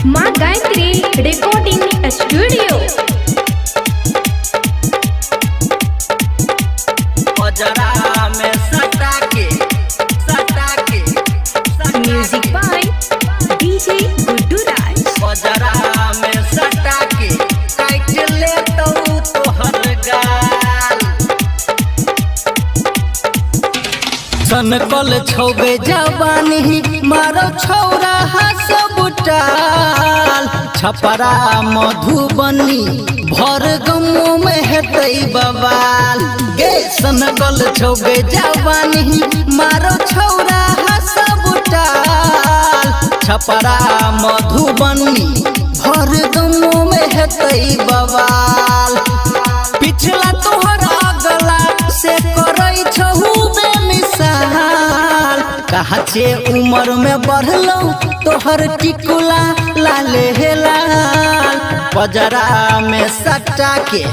माँ Gayatri recording studio. पजरा में सटा के सटा के music by DJ Guddu Raj. पजरा में सटा के काट ले तो तोहर गाल। सनकल छौबे जवानी मारो छौरा सबटाल। छपरा मधुबनी भर गमो में हेतै बवाल। गे सनकल छौबे जवानी मारो छौरा सबटाल। छपरा मधुबनी भर गमो में हेतै बवाल। पिछला तोहरा गला से करै छहु बेमिसाल। कहाँ छे उमर में बढ़लौ तोहर टिकुला लाले हे लाल। पजरा में सटा के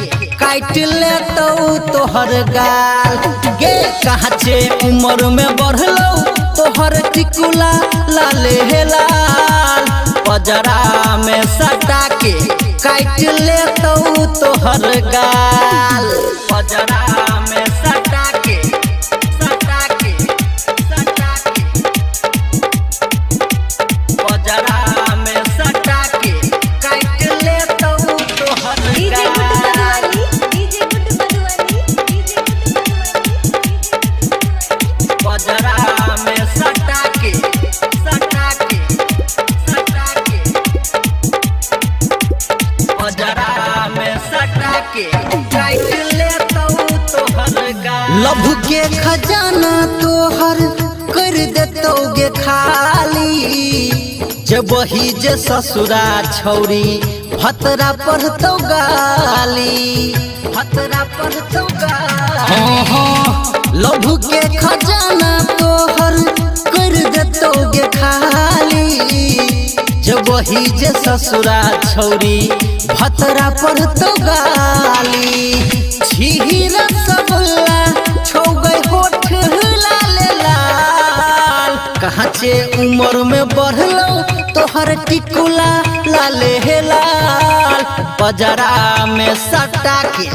काट ले तो तोहर गाल। गे कहाँ छे उमर में बढ़लौ तोहर टिकुला लाले हे लाल। पजरा में सटा के काट ले तो तोहर गाल। पजरा में सटा के सटा के सटा के पजरा में सटा के काट ले तो तोहर डीजे गुड्डू गाल। Madhubani, DJ Guddu Madhubani, DJ Guddu Madhubani. पजरा में सटा के सटा के सटा के पजरा में सटा के काट ले तो तोहर गाल। लभ के खजाना तोहर कर देतौ गे खाली। जब वही जे ससुरा छौरी भतरा पढ़तौ गाली। भतरा पढ़तौ गाली। हाँ हाँ लभ के खजाना तोहर कर देतौ गे खाली। जब वही जे ससुरा छौरी भतरा पढ़तौ गाली। छिही रसगुल्ला छौ गई होठ लाल लाल। कहाँ छे उमर में बढ़लौ तोहर टिकुला लाले हे लाल। पजरा में सटा के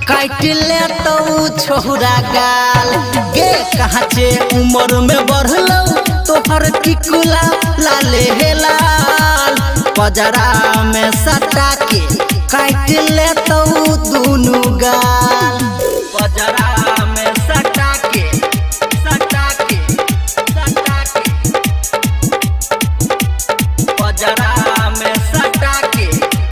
काट ले तो छोहरा गाल। गे कहाँ छे उमर में बढ़लौ तोहर टिकुला लाले हे लाल। पजरा में सटा के काट ले तो दुनू गाल। पजरा में सटा के सटा के सटा के पजरा में सटा के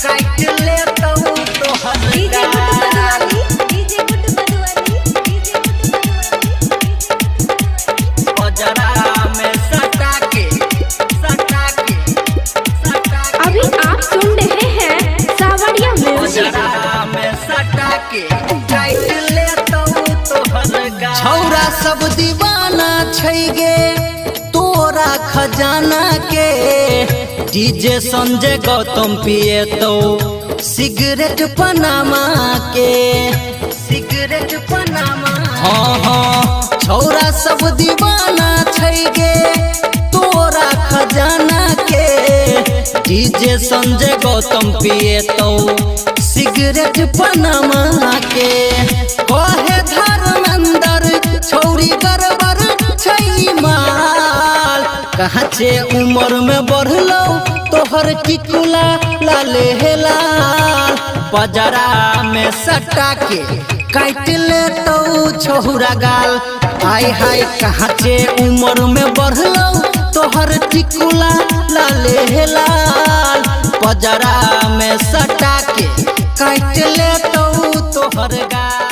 काट ले तो तोहर डीजे गुड्डू गाल। Madhubani, DJ Guddu Madhubani, DJ Guddu Madhubani. पजरा में सटा के सटा के सटा के अभी आप सुन रहे हैं सावरिया म्यूजिक। पजरा में सटा के काट ले तो तोहर गाल। छौरा सब दीवाना छै गे तोरा खजाना के। डीजे संजय गौतम पिए तो सिगरेट पनामा के। Cigarette Panama. हाँ हाँ छौरा सब दीवाना छै गे तोरा खजाना के। डीजे संजय गौतम पिए तो सिगरेट पनामा के। कहे धर्मेंद्र छौरी गड़बड़ छै माल। कहाँ छे उमर में बढ़लौ तोहर टिकुला लाले हे लाल। पजरा में सटा के काट ले तो छौरा गाल। हाय हाय कहाँ छे उमर में बढ़लौ तोहर टिकुला लाले हे लाल। पजरा में सटा के काट ले तो तोहर गाल।